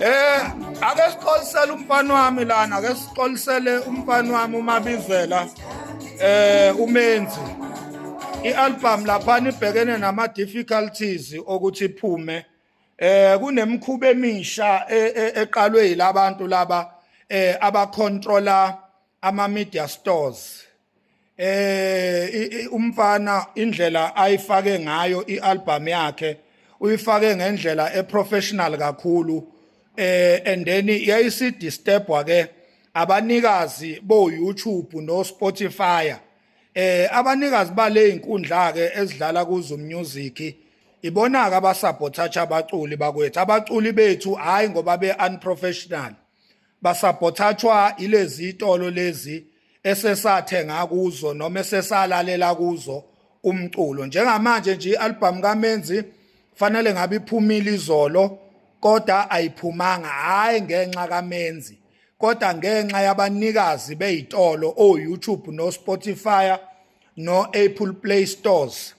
Ake sixolisele umfana wami lana, ake sixolisele umfana wami uMabizela, uMenzi. I-album lapha ibhekene nama difficulties okuthi iphume. Kunemikhuba emisha eqalwe yilabantu laba abacontrola ama media stores. Umfana indlela ayifake ngayo ialbum yakhe, uyifake ngendlela eprofessional kakhulu, and then yayisi disturbwa ke abanikazi bo YouTube no Spotify. Abanikazi bale inkundla ke ezidlala kuzo music ibona ke abasabotage abaculi bakwethu, abaculi bethu, hayi ngoba be unprofessional, basabotachwa ilezi itolo lezi esesathenga kuzo noma esesalalela kuzo umculo. Njengamanje nje ialbum kaMenzi fanele ngabe iphumile izolo, kodwa ayiphumanga, hayi ngenxa kaMenzi, kodwa ngenxa yabanikazi beyitolo o YouTube no Spotify no Apple Play Stores.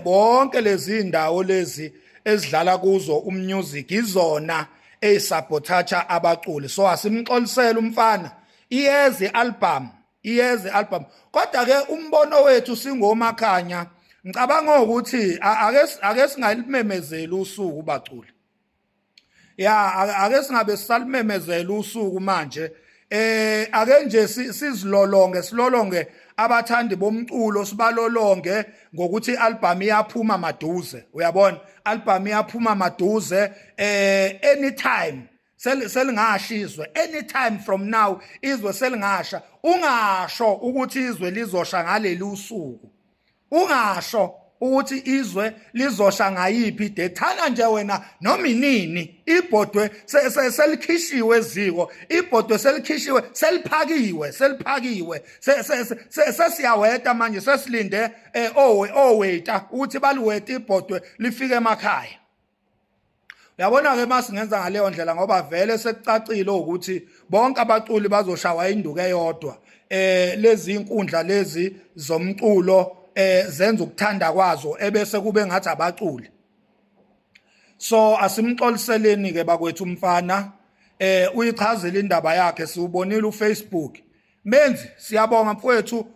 Bonke lezi ndawo lezi ezidlala kuzo umusic izona eyisabotage abaculi. So asimxolisele umfana, iyeze album, iyeze album. Kodwa ke umbono wethu singoMakhanya, ngicabanga ukuthi ake singalimemezeli usuku, baculi. Ya, ake singabe sisalimemezela usuku manje. Ake nje sizilolonge, silolonge abathandi bomculo, sibalolonge ngokuthi ialbum iyaphuma maduze. Uyabona, album iyaphuma maduze, anytime selingasha izwe, anytime from now izwe selingasha. Ungasho ukuthi izwe lizosha ngaleli usuku, ungasho ukuthi izwe lizosha ngayiphi dethana nje wena noma inini. Ibhodwe selikhishiwe eziko, ibhodwe selikhishiwe, seliphakiwe, seliphakiwe, sesiyaweta manje, sesilinde oweta ukuthi baliwete ibhodwe lifike emakhaya. Uyabona ke, masingenza ngaleyo ndlela, ngoba vele sekucacile ukuthi bonke abaculi bazoshawa induku eyodwa. Lezi inkundla lezi zomculo zenza ukuthanda kwazo, ebese kube ngathi abaculi. So asimxoliseleni ke bakwethu umfana. Uyichazile indaba yakhe, siubonile uFacebook. Menzi, siyabonga mfowethu.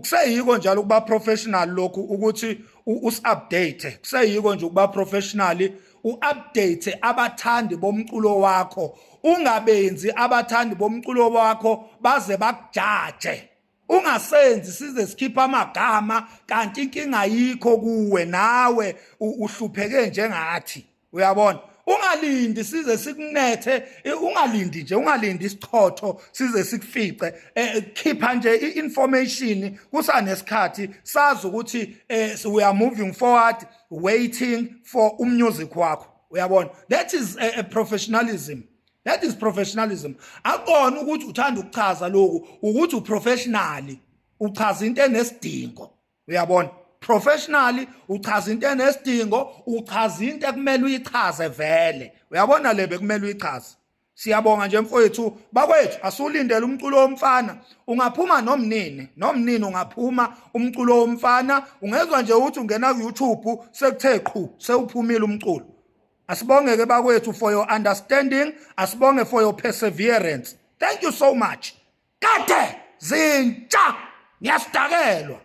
Kuseyiko njalo ukuba professional lokhu, ukuthi usi-update. Kuseyiko nje ukuba professional, uupdate abathandi bomculo wakho, ungabenzi abathandi bomculo wakho baze bakujaje. Ungasenzi size sikhipha amagama kanti inkinga yikho kuwe, nawe uhlupheke njengathi. Uyabona, ungalindi size sikunethe, ungalindi nje, ungalindi isichotho size sikufice. Khipha nje i-information kusanesikhathi, sazi ukuthi we are moving forward, waiting for umusic wakho. Uyabona, that is a professionalism, that is professionalism. Akubona ukuthi uthanda ukuchaza lokhu ukuthi uprofessional, uchaza into enesidingo. Uyabona, professionally uchaza into enesidingo, uchaza into ekumele uyichaze vele. Uyabona, lebe kumele uyichaze. Siyabonga nje mfowethu. Bakwethu, asulindele umculo womfana, ungaphuma nomnini nomnini, ungaphuma umculo womfana. Ungezwa nje ukuthi ungena ku YouTube, sekuthe qhu, sewuphumile umculo. Asibonge ke bakwethu for your understanding, asibonge for your perseverance. Thank you so much. Kade zintsha, ngiyasidakelwa.